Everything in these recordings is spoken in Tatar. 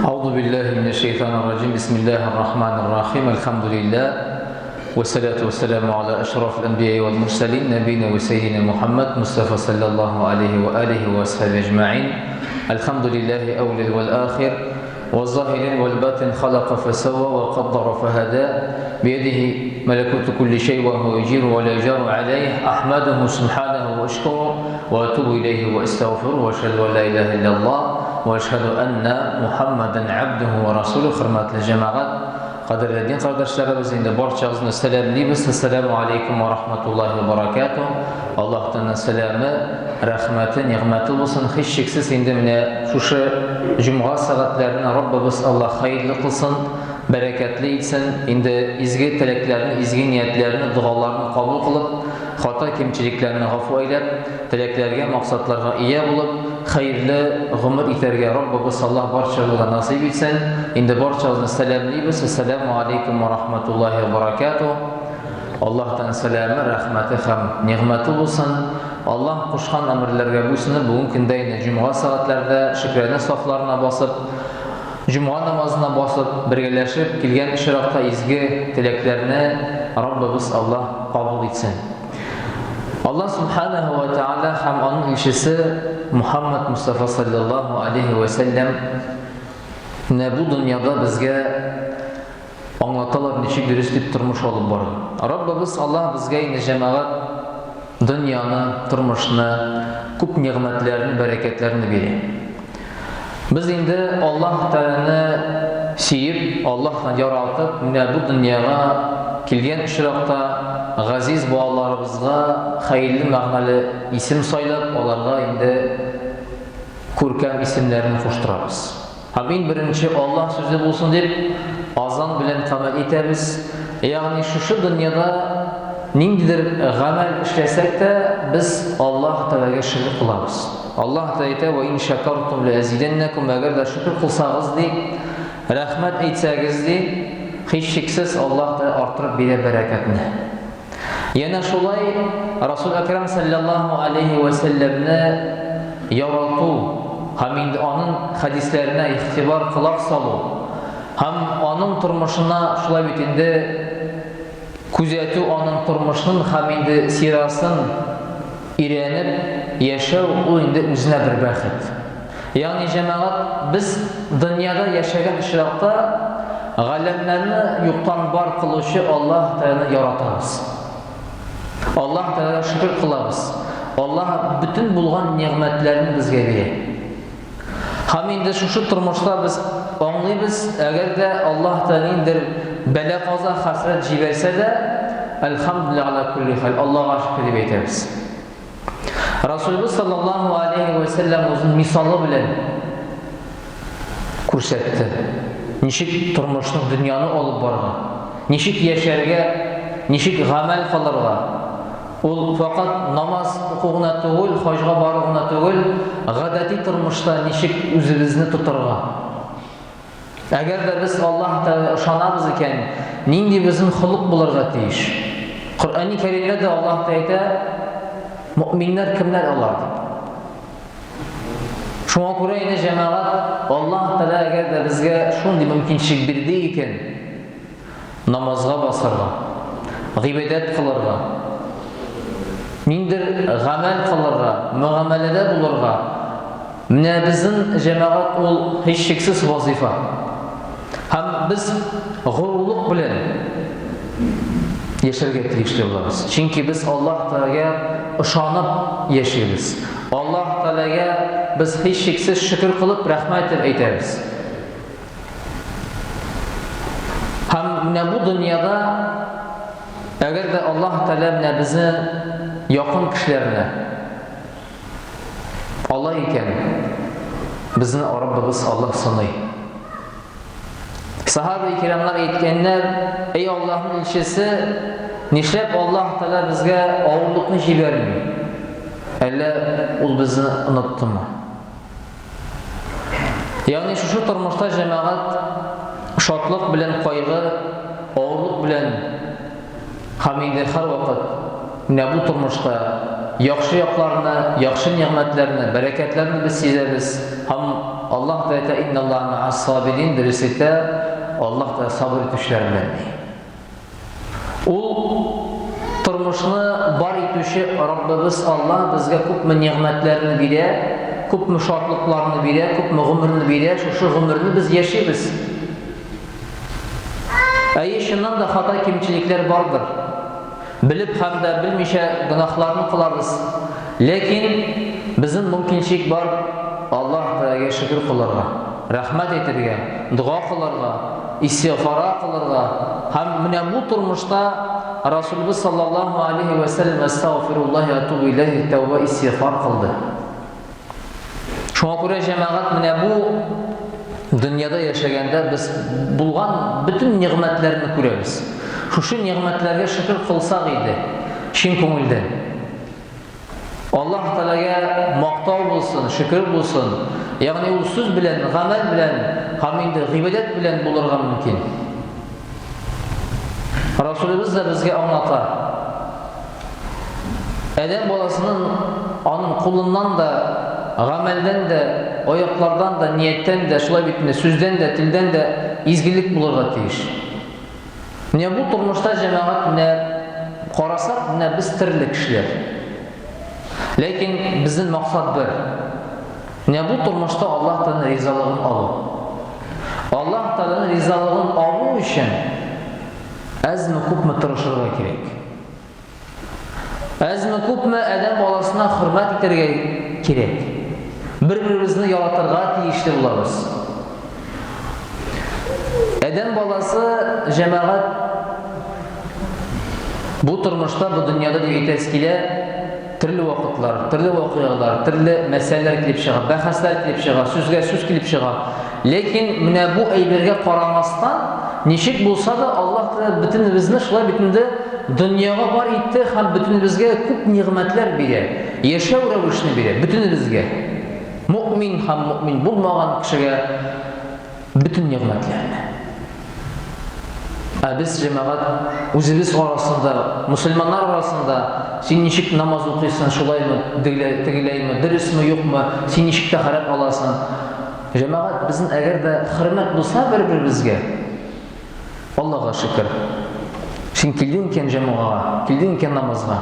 أعوذ بالله من الشيطان الرجيم بسم الله الرحمن الرحيم الحمد لله والصلاة والسلام على أشرف الأنبياء والمرسلين نبينا وسيدنا محمد مصطفى صلى الله عليه وآله وأصحابه أجمعين الحمد لله أول والآخر والظاهر والباطن خلق فسوى وقدر فهدى بيده ملكوت كل شيء وهو يجير ولا يجار عليه أحمده سبحانه وأشكره وأتوب إليه وأستغفره وأشهد أن لا إله إلا الله وأشهد أن محمدا عبده ورسوله Хөрмәтле җәмәгать, кадерле дин кардәшләребез, инде барчагызны сәламлибез. Ассаламу алейкум ва рахматуллахи ва баракатуh. Аллаһтан сәламе, рәхмәте, нигъмәте булсын. Һичшиксез инде менә шушы җомга сәгатьләрен Раббыбыз Аллаһ хәерле кылсын, бәрәкәтле итсен. Инде изге теләкләрне, изге ниятләрне, догаларны кабул кылып, хата кимчелекләрне гафу әйләп, теләкләргә, максатларга ия булып, хәерле гомер итәргә Раббыбыз Аллаһ барчабызга насыйп итсен. Инде барчабызны сәламлибез. Ассаламу алейкум ва рахматуллахи ва баракатуh. Аллаһтан сәламе, рәхмәте һәм нигъмәте булсын. Аллаһ кушкан әмерләргә буйсынып, бүгенге көндә инде җомга сәгатьләрдә шөкрана сафларына басып, җомга намазына басып, бергәләшеп килгән очракта изге теләкләрне Раббыбыз Аллаһ кабул итсен. Аллаһ субханаһу ва тааля һәм аның илчесе Мухаммад Мустафа саллаллаһу алейхи ва сәлләм менә бу дөньяда безгә аңлаталар, ничек дөрес дип тормыш алып бару. Раббыбыз Аллаһ безгә инде җәмәгать дөньяны, тормышны, күп нигъмәтләрне, бәрәкәтләрне бирә. Без инде Аллаһ Тәгаләне сөеп, Аллаһтан яратып, менә бу дөньяга килгән очракта газиз балаларыбызга хәерле мәгънәле исем сайлап, аларга инде күркәм исемнәрен куштырабыз. Һәм иң беренче Аллаһ сүзе булсын дип, азан белән гамәл итәбез. Ягъни шушы дөньяда ниндидер гамәл эшләсәк тә, без Аллаһ Тәгаләгә шөкер кылабыз. Аллаһ Тәгалә әйтә: "Ва ин шакартум ла азиданнакум", әгәр дә шөкер кылсагыз ди, рәхмәт әйтсәгез ди, һичшиксез Аллаһ Тәгалә арттырып бирә бәрәкәтне. Янә шулай Расул Әкрам саллаллаһу алейхи ва сәлләмне ярату һәм инде аның хәдисләренә игътибар колак салу һәм аның тормышына шулай бит инде күзәтү, аның тормышын һәм инде сирасын өйрәнеп яшәү ул инде үзенә бер бәхет. Ягъни җәмәгать, без дөньяда яшәгән очракта галәмнәрне юктан бар кылучы Аллаһ Тәгаләне яратабыз. Аллаһ Тәгаләгә шөкер кылабыз. Аллаһ бөтен булган нигъмәтләрне безгә бирә. Һәм инде шушы тормышта без аңлыйбыз, әгәр дә Аллаһ Тәгалә ниндидер бәла-каза, хәсрәт җибәрсә дә, әлхәмдүлилләһ аля кулли хәл, Аллаһга шөкер дип әйтәбез. Расулыбыз саллаллаһу алейхи ва сәлләм үзенең мисалы белән күрсәтте. Ничек тормышны, дөньяны алып барырга, ничек яшәргә, ничек гамәл кылырга. Ул факат намаз уку гына түгел, хаҗга бару гына түгел, гадәти тормышта ничек үзебезне тотарга. Әгәр дә без Аллаһ Тәгаләгә ышанабыз икән, нинди безнең холык булырга тиеш? Коръәни Кәримдә дә Аллаһ Тәгалә әйтә, мөэминнәр кемнәр алар дип. Шуңа күрә инде җәмәгать, Аллаһ Тәгалә әгәр дә безгә шундый мөмкинчелек бирде икән, намазга басарга, гыйбадәт кылырга, ниндер гамәл кылырга, мөгамәләдә булырга, менә безнең җәмәгать ул һичшиксез вазифа. Һәм без горурлык белән яшәргә тиешле булабыз. Чөнки без Аллаһ Тәгаләгә ышанып яшибез. Аллаһ Тәгаләгә без һичшиксез шөкер кылып, рәхмәт итеп әйтәбез. Һәм менә бу дөньяда әгәр дә Аллаһ Тәгалә менә безне якын кешеләрне ала икән, безне Раббыбыз Аллаһ сыный. Сахаба кирамнар әйткәннәр, эй Аллаһның илчесе, нишләп Аллаһ Тәгалә безгә авырлыкны җибәрми? Әллә ул безне оныттымы? Ягъни шушы тормышта җәмәгать шатлык белән кайгы, авырлык белән һәм инде һәрвакыт менә бу тормышта яхшы якларны, яхшы нигъмәтләрне, бәрәкәтләрне без сизәбез. Һәм Аллаһ та әйтә, Инналлаһа мә'ас сабирин, дөрес әйтә, Аллаһ та сабыр итүчеләр белән ди. Ул тормышны бар итүче Раббыбыз Аллаһ безгә күпме нигъмәтләрне бирә, күпме шатлыкларны бирә, күпме гомерне бирә, шушы гомерне без яшибез. Әйе, чыннан да хата кимчелекләр бардыр. Белеп һәм дә белмичә гөнаһларны кылабыз. Ләкин безнең мөмкинчелек бар Аллаһ Тәгаләгә шөкер кылырга, рәхмәт әйтергә, дога кылырга, истигъфара кылырга һәм менә бу тормышта Расулыбыз саллаллаһу алейһи вә сәлләм әстәгъфируллаһи вә атубу иләйһи тәүбә истигъфар кылды. Шуңа күрә җәмәгать менә бу дөньяда яшәгәндә без булган бөтен нигъмәтләрне күрәбез. Шушы нигъмәтләргә шөкер кылсак иде, чын күңелдән. Аллаһ Тәгаләгә мактау булсын, шөкер булсын. Ягъни ул сүз белән, гамәл белән һәм инде гыйбадәт белән булырга мөмкин. Расулыбыз да безгә аңлата. Адәм баласының аның кулыннан да, гамәлдән дә, аяклардан да, нияттән дә, шулай бит инде сүздән дә, телдән дә изгелек булырга тиеш. Менә бу тормышта җәмәгать менә карасак, менә без төрле кешеләр. Ләкин безнең максат бер. Менә бу тормышта Аллаһ Тәгаләнең ризалыгын алу. Аллаһ Тәгаләнең ризалыгын алу өчен әзме күпме тырышырга кирәк. Әзме күпме адәм баласына хөрмәт итәргә кирәк. Бер-беребезне яратырга тиешле булабыз. Адәм баласы җәмәгать бу тормышта, бу дөньяда дип әйтәсе килә, төрле вакытлар, төрле вакыйгалар, төрле мәсьәләләр килеп чыга, бәхәсләр килеп чыга, сүзгә сүз килеп чыга. Ләкин менә бу әйбергә карамастан, ничек булса да Аллаһ Тәгалә бөтенебезне шулай бит инде дөньяга бар итте һәм бөтенебезгә күп нигъмәтләр бирә, яшәү рәвешне бирә бөтенебезгә. Мөэмин һәм мөэмин булмаган кешегә бөтен нигъмәтләрне. Ә без җәмәгать үзебез арасында, мөселманнар арасында син ничек намаз укыйсың, шулаймы, тегеләйме, дөресме, юкмы, син ничек тәһарәт аласың? Җәмәгать, безнең әгәр дә хөрмәт булса бер-беребезгә, Аллага шөкер. Син килдең икән җәмгыгә, килдең икән намазга.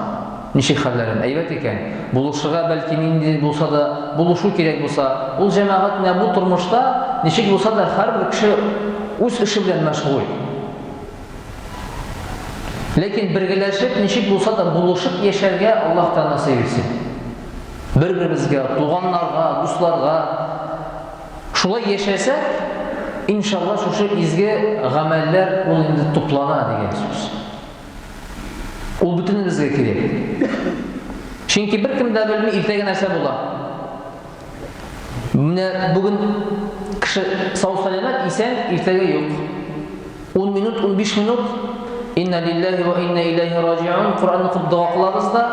Ничек хәлләрең? Әйбәт икән. Булышырга бәлки нинди булса да булышу кирәк булса, ул җәмәгать менә бу тормышта ничек булса да һәрбер кеше үз эше белән мәшгуль. Ләкин бергәләшеп ничек булса да булышып яшәргә Аллаһ та насыйп итсен. Бер-беребезгә, туганнарга, дусларга шулай яшәсәк, иншалла шушы изге гамәлләр ул инде туплана дигән сүз. Ул бөтенебезгә кирәк. Чөнки беркем дә белми иртәгә нәрсә була. Менә бүген кеше сау-сәламәт, исән, иртәгә юк. 10 минут, 15 минут Инна лиллахи ва инна илайхи раҗиун Коръән укып дога кылабыз да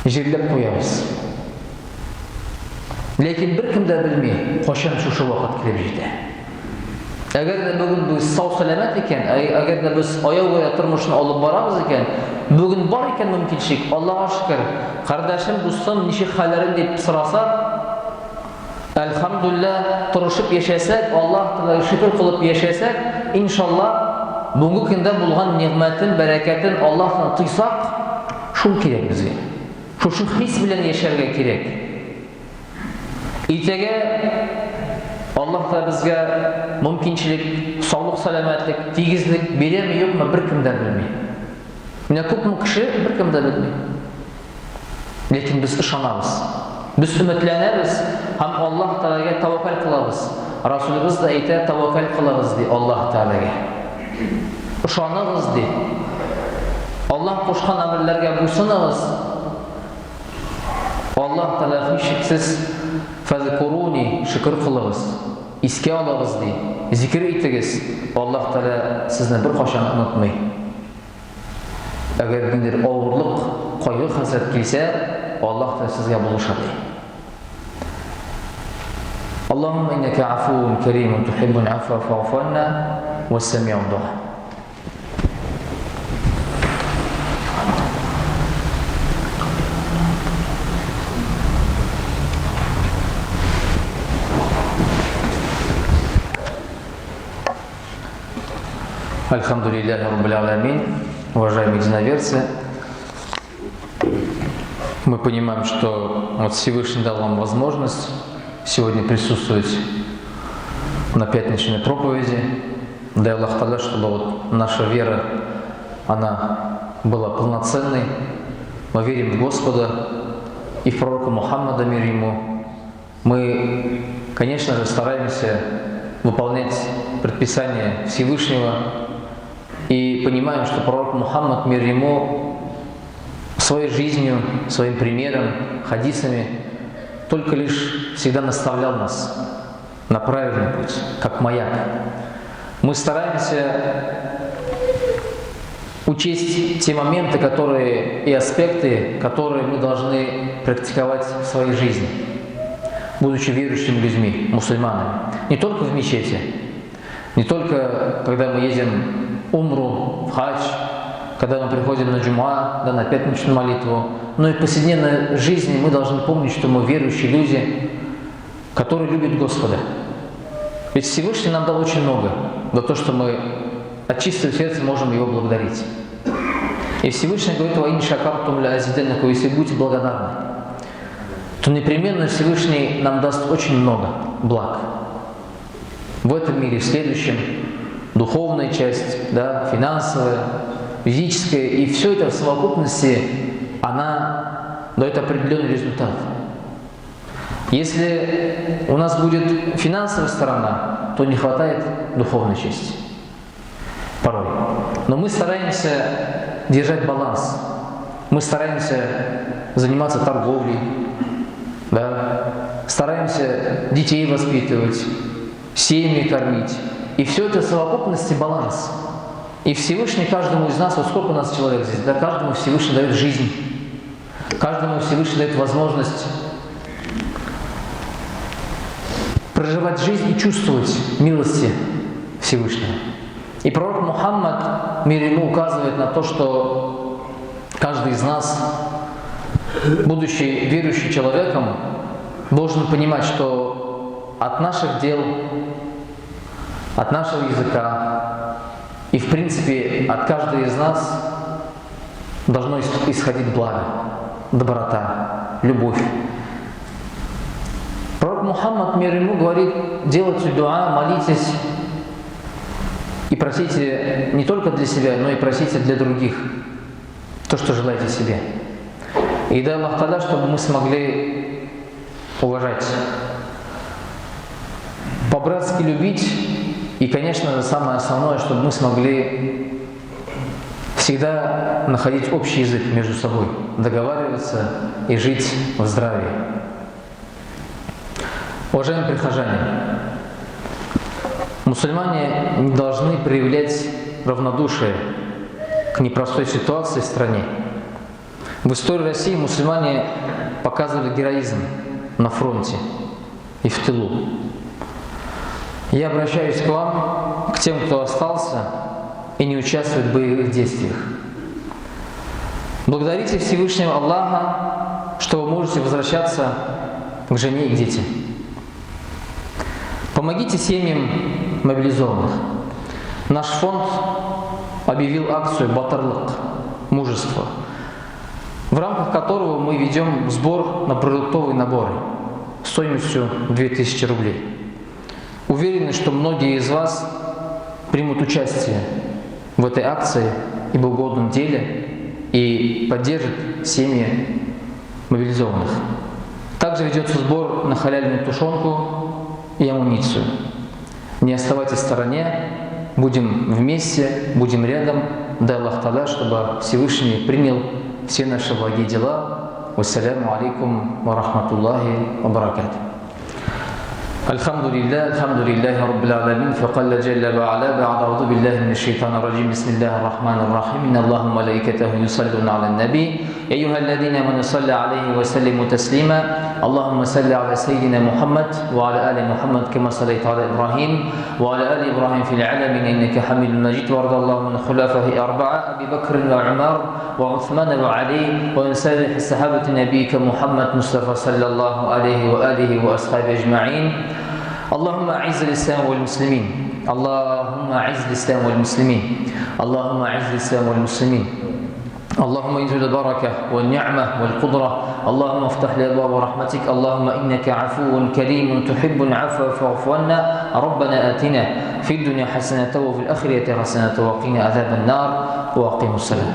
җирләп куябыз. Ләкин беркем дә белми, кайчан шушы вакыт килеп җитә. Әгәр дә бүген без сау-сәламәт икән, әгәр дә без аягүрә тормышны алып барабыз икән, бүген бар икән мөмкинчелек, Аллага шөкер, кардәшем, дустым, ничек хәлләрең дип сораса, Әлхәмдүлилләһ, тырышып яшәсәк, Аллаһ Тәгаләгә шөкер кылып яшәсәк, иншалла, бүгенге көндә булган нигъмәтен, бәрәкәтен Аллаһтан тойсак, шул кирәк безгә. Шушы хис белән яшәргә кирәк. Иртәгә Аллаһ та безгә мөмкинчелек, саулык, сәламәтлек, тигезлек бирәме, юкмы, беркем дә белми. Менә күпме кеше беркем дә белми. Ләкин без ышанабыз. Без өметләнәбез һәм Аллаһ Тәгаләгә тәвәккәл кылабыз. Расулыбыз да әйтә, тәвәккәл кылыгыз ди Аллаһ Тәгаләгә. Ышаныгыз ди. Аллаһ кушкан әмерләргә буйсыныгыз. Аллаһ Тәгалә һичшиксез фәзкуруни шөкер кылыгыз. Искә алыгыз ди. Зикер итегез. Аллаһ Тәгалә сезне беркайчан онытмый. Әгәр ниндидер авырлык, кайгы-хәсрәт килсә, Аллаһ та сезгә булыша ди. Аллаһумма иннәкә афуун кәримун тухиббул афва фа'фу анна вәссәми'уд дуа. Альхамдулиллахи раббил аламин. Уважаемые единоверцы, мы понимаем, что вот Всевышний дал вам возможность сегодня присутствовать на пятничной проповеди. Дай Аллах Таля, чтобы вот наша вера, она была полноценной. Мы верим в Господа и в пророка Мухаммада, мир ему. Мы, конечно же, стараемся выполнять предписания Всевышнего и понимаем, что пророк Мухаммад, мир ему, своей жизнью, своим примером, хадисами только лишь всегда наставлял нас на правильный путь, как маяк. Мы стараемся учесть те моменты, которые и аспекты, которые мы должны практиковать в своей жизни, будучи верующими людьми, мусульманами. Не только в мечети, не только когда мы едем умру, в хадж, когда мы приходим на джума, да, на пятничную молитву, но и в повседневной жизни мы должны помнить, что мы верующие люди, которые любят Господа. Ведь Всевышний нам дал очень много за то, что мы от чистого сердца можем Его благодарить. И Всевышний говорит: «Ва ин шакартум ля азиданнаку», если будете благодарны, то непременно Всевышний нам даст очень много благ. В этом мире, в следующем, духовная часть, да, финансовая, физическая, и все это в совокупности, она дает определенный результат. Если у нас будет финансовая сторона, то не хватает духовной части порой. Но мы стараемся держать баланс. Мы стараемся заниматься торговлей, да, стараемся детей воспитывать, семьи кормить. И все это в совокупности баланс. И Всевышний каждому из нас, вот сколько у нас человек здесь, да, каждому Всевышний дает жизнь. Каждому Всевышний дает возможность проживать жизнь и чувствовать милости Всевышнего. И пророк Мухаммад, мир ему, указывает на то, что каждый из нас, будучи верующим человеком, должен понимать, что от наших дел, от нашего языка и, в принципе, от каждого из нас должно исходить благо, доброта, любовь. Пророк Мухаммад, мир ему, говорит: делайте дуа, молитесь и просите не только для себя, но и просите для других то, что желаете себе. И дай Аллах Таля, чтобы мы смогли уважать, по-братски любить и, конечно же, самое основное, чтобы мы смогли всегда находить общий язык между собой, договариваться и жить в здравии. Уважаемые прихожане, мусульмане не должны проявлять равнодушие к непростой ситуации в стране. В истории России мусульмане показывали героизм на фронте и в тылу. Я обращаюсь к вам, к тем, кто остался и не участвует в боевых действиях. Благодарите Всевышнего Аллаха, что вы можете возвращаться к жене и к детям. Помогите семьям мобилизованных. Наш фонд объявил акцию «Батырлык» – «Мужество», в рамках которого мы ведем сбор на продуктовые наборы стоимостью 2000 рублей. Уверены, что многие из вас примут участие в этой акции и богоугодном деле и поддержат семьи мобилизованных. Также ведется сбор на халяльную тушенку и амуницию. Не оставайтесь в стороне, будем вместе, будем рядом. Дай Аллах Таля, чтобы Всевышний принял все наши благие дела. Вассаляму алейкум ва рахматуллахи ва баракатух. الحمد لله الحمد لله رب العالمين فقال جل وعلا بعد أعوذ بالله من الشيطان الرجيم بسم الله الرحمن الرحيم إن الله وملائكته يصلون على النبي يا أيها الذين آمنوا صلوا عليه وسلموا تسليما اللهم صل على سيدنا محمد وعلى آل محمد كما صليت على إبراهيم وعلى آل إبراهيم في العالمين إنك حميد مجيد وارض اللهم عن خلفائه أربعة أبي بكر وعمر وعثمان وعلي وعن سائر الصحابة نبيك محمد مصطفى صلى الله عليه وآله وأصحابه أجمعين. اللهم أعز الإسلام والمسلمين اللهم أعز الإسلام والمسلمين اللهم أعز الإسلام والمسلمين اللهم انزل البركة والنعمة والقدرة اللهم افتح لي أبواب رحمتك اللهم إنك عفو كريم تحب العفو فاعف عنا ربنا آتنا في الدنيا حسنة وفي الآخرة حسنة وقنا عذاب النار وأقيموا الصلاة.